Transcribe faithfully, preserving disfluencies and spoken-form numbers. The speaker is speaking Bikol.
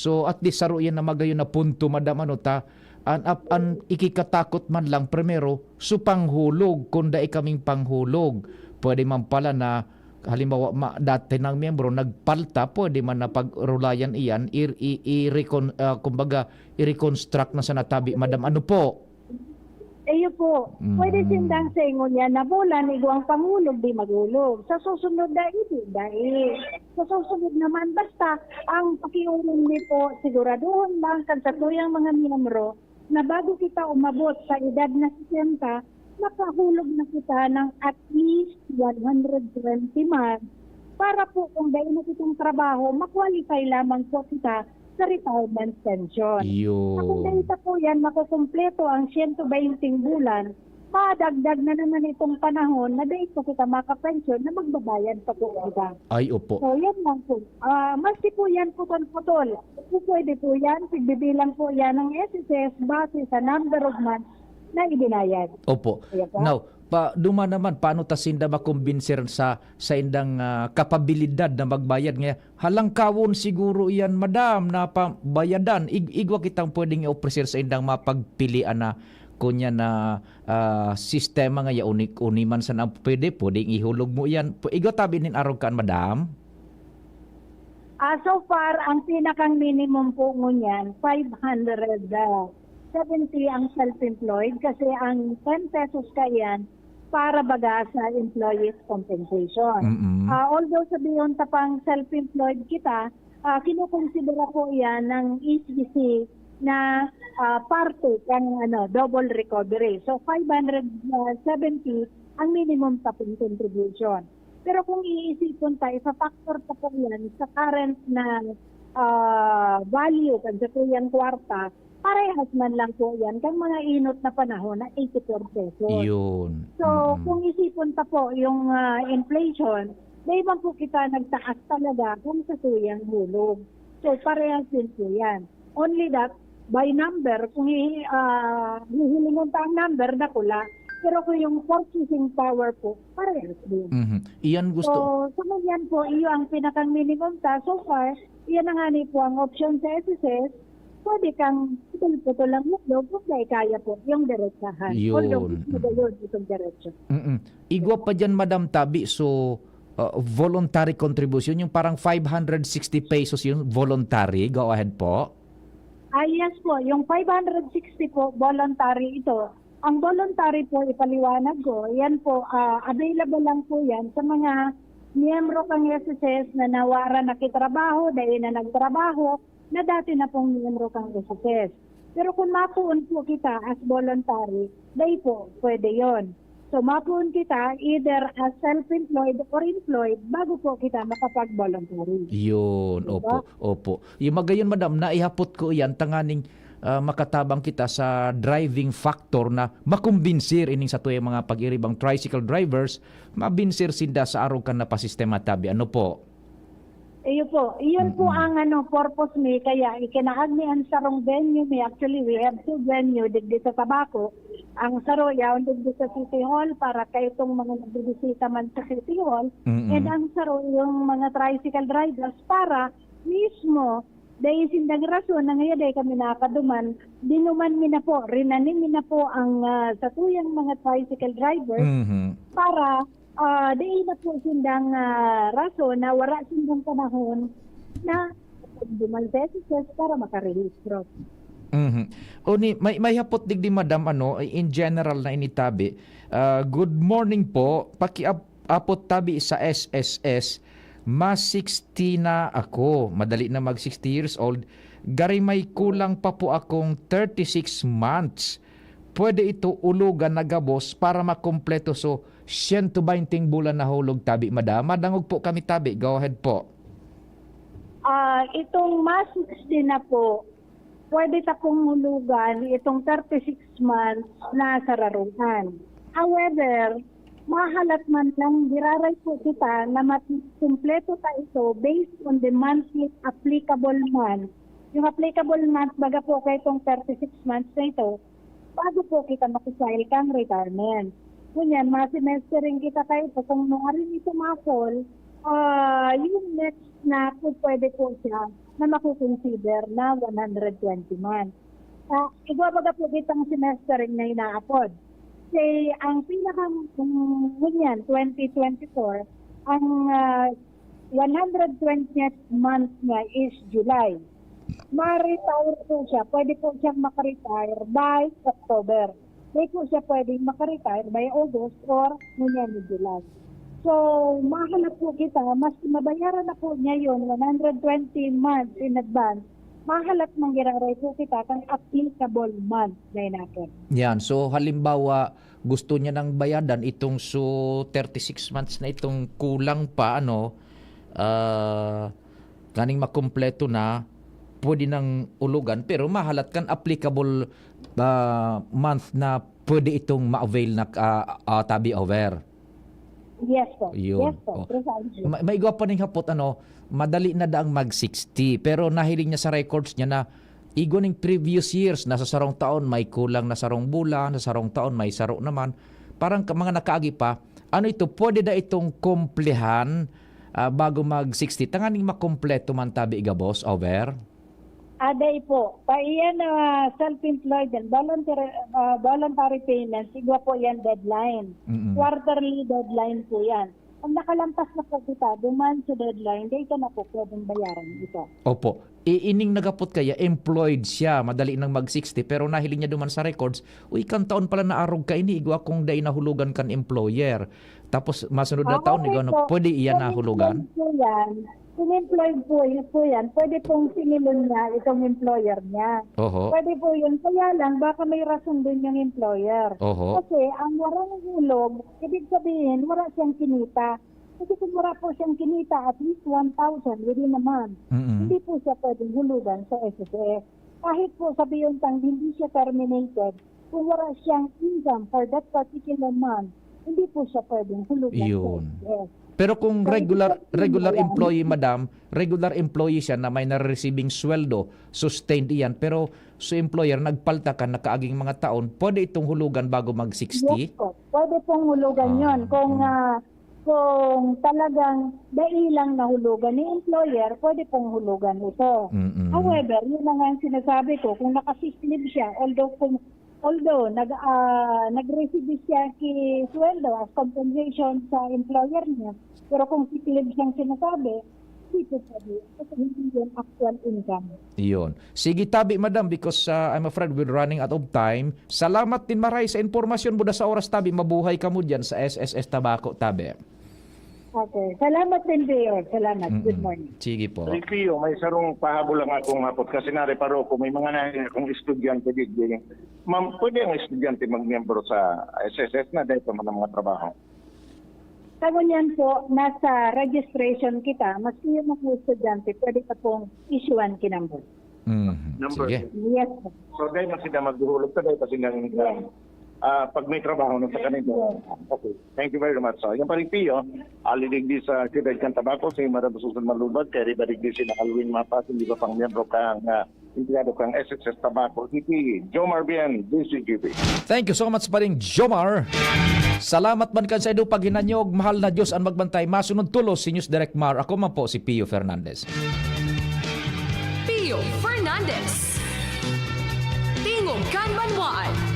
So, at least saro yan na magayon na punto, madam, ano ta, an, ap-, an ikikatakot man lang, primero, so panghulog, kung dai kaming panghulog, pwede man pala na, halimbawa, ma-, dati nang miyembro, nagpalta, pwede man na pagrulayan iyan, i-, i-, i-recon-, ah, kumbaga, i-reconstruct na sa natabi, madam. Ano po? Iyo po, pwede Mm. sindang sa ingon niya na bulan, igwang pangulog, di magulog. Sa susunod na, hindi, dai. Sa susunod naman, basta ang pakiuron mi po, siguraduhon lang kan satuyang mga miyembro na bago kita umabot sa edad na sesenta, makahulog na kita ng at least one hundred twenty months para po kung dai na kitang trabaho, ma-qualify lamang po kita sa retirement pension. Yun. Sa kung dai pa po yan makukumpleto ang siyento baynting bulan, madagdag na naman itong panahon na dai pa kita makapensyon na magbabayad pa po kita. Ay, opo. So, yan lang po. Ah, maski po yan putol-putol, po pwede po yan, pigbibilang po yan ng S S S base sa number of months na ibinayad. Opo. Kaya po? Now, pa, duman naman, paano ta sinda makumbinser sa, sa indang, ah, kapabilidad na magbayad? Nga, halangkawon siguro iyan, madam, na pabayadan. Ig-, igwa kitang pwedeng i-ofrecer sa indang mapagpilian na, kunya na, ah, sistema nga ya, uni-, uni man sana ang pwede, pwedeng ihulog mo iyan. Pu-, igwa tabi nin arog kan, madam? Ah, so far, ang pinakang minimum po ngunyan, five hundred seventy ang self-employed kasi ang ten pesos kaiyan para baga sa employees compensation. Mm-mm. Ah, although sabihon ta pang self-employed kita, ah, kinukonsidera po iyan ng E C C na, ah, parte kan, ano, double recovery. So, five hundred seventy ang minimum ta pong contribution. Pero kung iisipon ta, ifa-factor ta po yan sa current na, ah, value kan satuyang kwarta, parehas man lang po yan kan mga inot na panahon na eighty-four pesos. Yun. So, Mm-mm. kung isipon ta po yung, ah, inflation, dai man po kita nagtaas talaga kung satuyang hulog. So, parehas din po yan. Only that, by number, kung hi-, ah, hihilingon ta ang number, dakula. Pero kung yung purchasing power po, parehas din. Mhm. Iyan gusto So, sa ngunyan po, iyo ang pinakang minimum ta. So far, iyan na nga ni po ang option sa S S S. Pwede kang putol-putol ang mundo, kung dai kaya po, yung diretsahan. Yun. Although, mas Mm. magayon itong diretso. Mm-mm. Igwa pa dyan, Madam Tabi, so, uh, voluntary contribution, yung parang five hundred sixty pesos yun, voluntary. Go ahead po. Ah, yes po. Yung five hundred sixty po, voluntary ito. Ang voluntary po, ipaliwanag ko, yan po, ah, available lang po yan sa mga miyembro kang S S S na nawara na kitrabaho, dahil na nagtrabaho, na dati na pong miyembro kang S S S. Pero kung mapuon po kita as voluntary, dai po, pwede yon. So, mapuon kita either as self-employed or employed bago po kita makapag-voluntary. Yun, Diba? opo, opo. Yung magayon, madam, naihapot ko iyan, tanganing, ah, makatabang kita sa driving factor na makumbinsir ining satuyang mga pag-iribang tricycle drivers, mabinsir sinda sa arog kan napasistema tabi. Ano po? Iyo po. Iyon po Mm-mm. ang ano, purpose mi. Kaya ikinaag mi ang sarong venue mi. Actually, we have two venue digdi sa Tabaco. Ang saro yaon digdi sa City Hall para kay itong mga nagbibisita man sa City Hall. Mm-mm. And ang saro yung mga tricycle drivers para mismo dahil sindang rason na ngayon dahil kami nakaduman, dinuman mi na po, rinanin mi na po ang, ah, satuyang mga tricycle drivers Mhm. para, ah, dai na po sindang, ah, rason na wala sindang panahon na duman sa S S S para makarehistro. Mhm. O ni, may, may hapot digdi, madam, ano, in general na initabi. Ah, good morning po. Pakiap-, apot tabi sa S S S, mas sixty na ako. Madali na mag sixty years old. Gari may kulang pa po akong thirty-six months. Pwede ito ulugan na gabos para makompleto so siyento baynting bulan na hulog tabi, madam. Madangog po kami tabi. Go ahead po. Ah, itong mas sixty na po, pwede ta pong hulugan itong thirty-six months na sararuan. However, mahalat man lang, giraray po kita na mat-, kumpleto ta ito based on the monthly applicable month. Yung applicable month, baga po kay itong thirty-six months na ito, bago po kita makasahil kang retirement. Ngunyan, mga semester rin kita kayo, kung nung arin ito ma-fall, ah, yung next na po pwede po siya na makukonsider na one hundred twenty months. Ah, igwa baga po kitang semester na inaapod. Say, ang pinaka, um, ngunyan, twenty twenty-four, ang, ah, one hundred twentieth month niya is July. Ma-retire po siya. Pwede po siyang makaretire by October. Di po siya pwedeng makaretire by August or ngunyan ni July. So, mahalap po kita, mas mabayaran na po niya yun, one hundred twenty months in advance, mahalap man giraray po kita kan applicable month na inapon. Yan. So, halimbawa, gusto niya nang bayadan itong so thirty-six months na itong kulang pa, ano, ah, kaning makumpleto na, pwede nang ulugan, pero mahalat kan applicable ah, month na pwede itong ma-avail na ah, ah, tabi over. Yes po. Yun. Yes po. Oh. Precisely. Ma- may igwa pa ning hapot, ano, madali na daang mag sixty, pero nahiling niya sa records niya na igwa ning previous years, na sa sarong taon may kulang na sarong bulan, sa sarong taon may saro naman. Parang ka- mga nakaagi pa, ano ito, pwede da itong kumplehan ah, bago mag sixty? Tanganing makompleto man tabi, igabos, over? Aday po. Pa iyan na self-employed and voluntary, ah, voluntary payments, igwa po yan deadline. Mm-mm. Quarterly deadline po yan. Pag nakalampas na po kita, duman sa deadline, dahil ka na po pwedeng bayaran ito. Opo. I- ining nagapot kaya, employed siya, madali nang mag sixty, pero nahiling niya duman sa records, uy, kan taon pala naarog ka ini, igwa kong dai nahulugan kan employer. Tapos masunod na Ah, taon, okay igwa na, po. pwede iyan Kung nahulugan? employed po yan, kung employed po, yun po yan, pwede pong singilon niya itong employer niya. Oho. Pwede po yun. Kaya lang, baka may rason din yung employer. Oho. Kasi ang warang hulog, ibig sabihin, wala siyang kinita. Kasi kung wala po siyang kinita, at least one thousand within a month, Mm-mm. hindi po siya pwedeng hulugan sa S S S. Kahit po sabihin tang hindi siya terminated, kung wala siyang income for that particular month, hindi po siya pwedeng hulugan Yun. sa S S S. Pero kung Pwede regular po yun, regular wala. Employee, madam, regular employee siya na may nare-receiving sweldo, sustained iyan, pero sa employer nagpalta ka nakaaging mga taon, pwede itong hulugan bago mag sixty? Yes po. Pwede pong hulugan Ah, yon. Kung, mm. ah, kung talagang dai lang nahulugan ni employer, pwede pong hulugan ito. Mm-mm. However, yun na nga ang sinasabi ko, kung nakasick leave siya, although kung although nag ah, nag-receive siya ki sweldo as compensation sa employer niya, pero kung sick leave siyang sinasabi, hindi po pwede kasi hindi yun actual income. Iyon. Sige, tabi, madam, because uh, I'm afraid we're running out of time. Salamat din maray sa impormasyon mo da sa oras, tabi. Mabuhay ka mo dyan sa S S S Tabaco, tabi. Okay. Salamat din, Mayor. Salamat. Good Mm-mm. Morning. Sige po. Review, may sarong pahabol lang akong hapot. Kasi nari paro ko, may mga na akong estudyante, digdi. Ma'am, pwede ang estudyante magmiyembro sa S S S na dahil sa mga, mga trabaho? Sa ngunyan po, nasa registration kita. Maski yung mga estudyante, pwede ka pong issuean ki number. Mm, Number. Sige. Yes po. So, dahil na sila maghuhulog sa dahil pa silang income. Ah, pag may trabaho na sa kanila. Okay. Thank you very much. So, yung pa rin, Pio, alidigdi sa Siyudad kan Tabaco, si Madam Susan Malubag, kay Ribadigdi si Alwin Mapas, hindi ba pang miyembro kang uh, empleyado kang S S S Tabaco City, Jomar Bien, D C G B. Thank you so much, paring Jomar. Salamat man kan sa ido paghinanyog, mahal na Diyos ang magbantay. Masunod tulos si News Direct Mar. Ako man po si Pio Fernandez. Pio Fernandez. Tingog kan Banwaan.